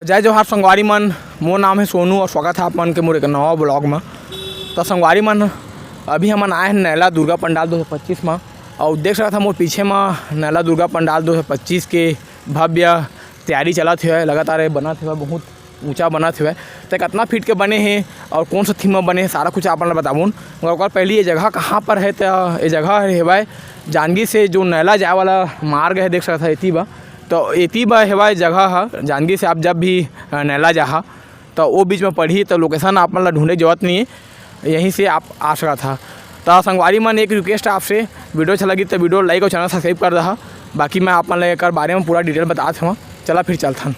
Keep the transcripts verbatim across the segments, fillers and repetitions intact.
जय जोहार संगवारी मन, मोर नाम हे सोनू और स्वागत हे आप मन के मोर एक नवा vlog म। त संगवारी मन, अभी हमन आए हन नैला दुर्गा पंडाल दो हज़ार पच्चीस म, और देख सकत ह मोर पीछे म नैला दुर्गा पंडाल दो हज़ार पच्चीस के भव्य तैयारी चलत हे, लगातार ये बनत हे, बहुत ऊंचा बनत हे। त कतना फीट के बने हे और कौन सा theme म बने हे, सारा कुछ आप मन ल बताबोन। मगर ओकर पहले ये जगह कहाँ पर हे, त ये जगह हेवय जांजगीर से जो नैला जाए वाला मार्ग हे, देख सकत ह एती बा। तो एती बा हेवय जगह ह, जांजगीर से आप जब भी, अ, नैला जाहा, तो वो बीच में पड़ही, तो location आप मन ला ढूंढे जरूरत नहीं है, यहीं से आप आ सकत हा। तो संगवारी मन, एक request आपसे, video अच्छा लगी तो video like और channel subscribe कर दहा। बाकी मैं आप मन ला एकर बारे में पूरा detail बतात हूँ। चला फिर चलथन।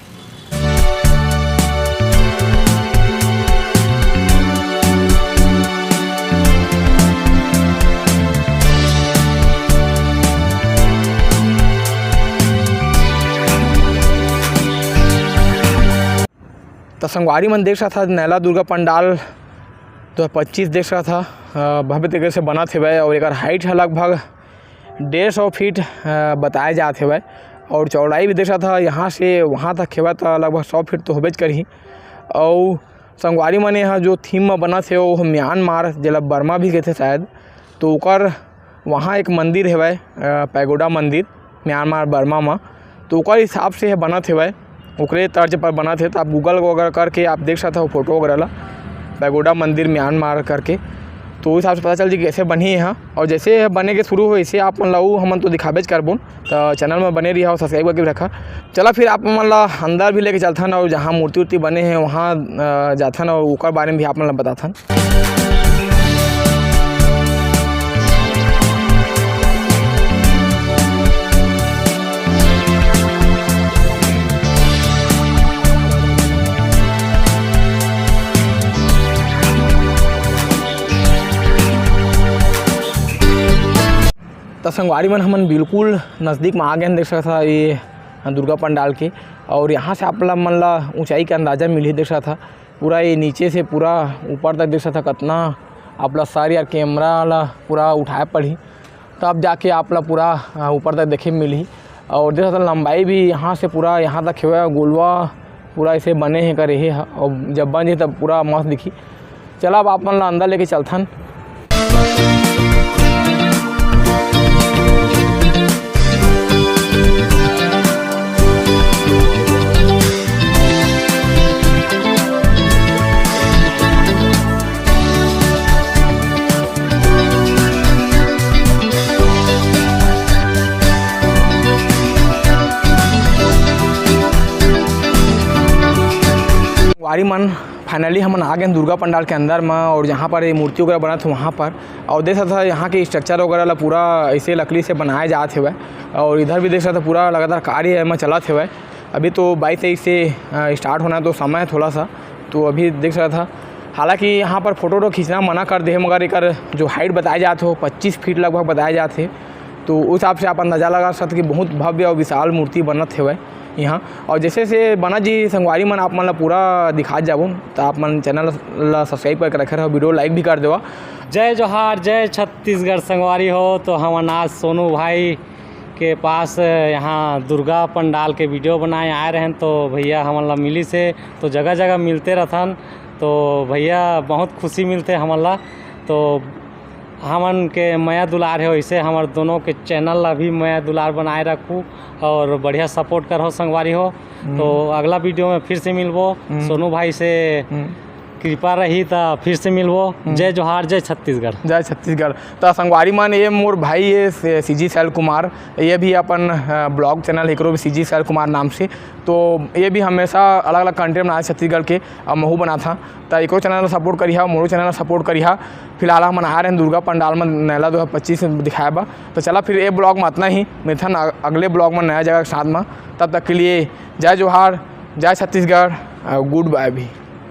त संगवारी मन देख सकत हा, नैला दुर्गा पंडाल दो हज़ार पच्चीस देख सकत हा, अ, भव्य तरीके से बनत हेवय और एकर height ह लगभग डेढ़ सौ फीट, अ, बताए जात हेवय और चौड़ाई भी देख सकत हा, यहाँ से वहाँ तक हेवय त लगभग सौ फीट तो होबेच करही। और संगवारी मन, यहाँ जो theme म बनत हे, वो म्यांमार, जेला बर्मा भी कहिथे शायद, तो ओकर वहाँ एक मंदिर हेवय, अ, पैगोडा मंदिर, म्यांमार, बर्मा म। तो ओकर हिसाब से हे बनत हेवय, ओकरे तर्ज पर बनत हे। तो आप Google वगैरह करके आप देख सकत हो photo वगैरह ला, पैगोडा मंदिर म्यांमार करके। तो उस हिसाब से पता चल जी कैसे बनही यहाँ। और जैसे ये बने के शुरू हो, इसे आप मन ला उ हमन तो दिखाबेच करबोन। तो channel में बने रहिहा और subscribe करके भी रखा। चला फिर आप मन ला अंदर भी लेके चलथन और जहाँ मूर्ति उर्ति बने हे वहाँ, अ, जाथन और ओकर बारे में भी आप मन ला बताथन। त संगवारी मन, हमन बिल्कुल नजदीक म आ गए हन, देख सकत हा ये दुर्गा पंडाल के। और यहाँ से आप ला मन ला ऊंचाई के अंदाजा मिलही, देख सकत हा पूरा ये नीचे से पूरा ऊपर तक देख सकत हा, कतना आप ला सर या camera ला पूरा उठाए पड़ही, तब जाके आप ला पूरा, अ, ऊपर तक देखे मिलही। और देख सकत हा लंबाई भी यहाँ से पूरा यहाँ तक हेवय, गोलवा पूरा ऐसे बने हे करे हे ह, और जब बन जाही तब पूरा मस्त दिखही। चला अब आप मन ला अंदर लेके चलथन। संगवारी मन, finally हमन आ गए दुर्गा पंडाल के अंदर म, और जहाँ पर ये मूर्ति वगैरह बनत हे वहाँ पर। और देख सकत हा यहाँ के structure वगैरह ला पूरा ऐसे लकड़ी से बनाए जात हेवय, और इधर भी देख सकत हा पूरा लगातार कार्य एमा चलत हेवय। अभी तो बाईस तारीख से, अ, start होना हे, तो समय हे थोड़ा सा, तो अभी देख सकत हा। हालांकि यहाँ पर photo वोटो खींचना मना कर दे हे, मगर एकर जो height बताए जात हे, पच्चीस फीट लगभग बताए जात हे, तो उस हिसाब से आप अंदाजा लगा सकत कि बहुत भव्य और विशाल मूर्ति बनत हेवय यहाँ। और जैसे से बनत जी संगवारी मन, आप मन ला पूरा दिखात जाबो, तो आप मन channel ला subscribe करके रखे रहो, video like भी कर देवा। जय जोहार, जय छत्तीसगढ़ संगवारी हो। तो हमन आज सोनू भाई के पास यहाँ दुर्गा पंडाल के video बनाए आए रहेन, तो भैया हमन ला मिलिस हे, तो जगह जगह मिलते रथन, तो भैया बहुत खुशी मिलथे हमन ला। तो हमन के मया दुलार हे, वैसे हमर दोनों के channel ला भी मया दुलार बनाए रखू और बढ़िया support करहो संगवारी हो। हम्म। तो अगला video में फिर से मिलबो हम्म। सोनू भाई से। हम्म। कृपा रही त फिर से मिलबो। हम्म। जय जोहार, जय छत्तीसगढ़। जय छत्तीसगढ़। त संगवारी मन, ये मोर भाई ये से-, CG शैल कुमार, ये भी अपन, अ, vlog channel एकरो भी CG शैल कुमार नाम से। तो ये भी हमेशा अलग-अलग content बनाथे छत्तीसगढ़ के, अउ महू बनाथन। त एकरो channel ला support करिहा, मोरो channel ला support करिहा। फिलहाल हमन आ रहे हैं दुर्गा पंडाल में नैला दो हज़ार पच्चीस दिखाए बर। तो चला फिर ये vlog में इतना ही, मिलथन अ-, अगले vlog में नया जगह के साथ में। तब तक के लिए जय जोहार, जय छत्तीसगढ़, अ, good bye भी।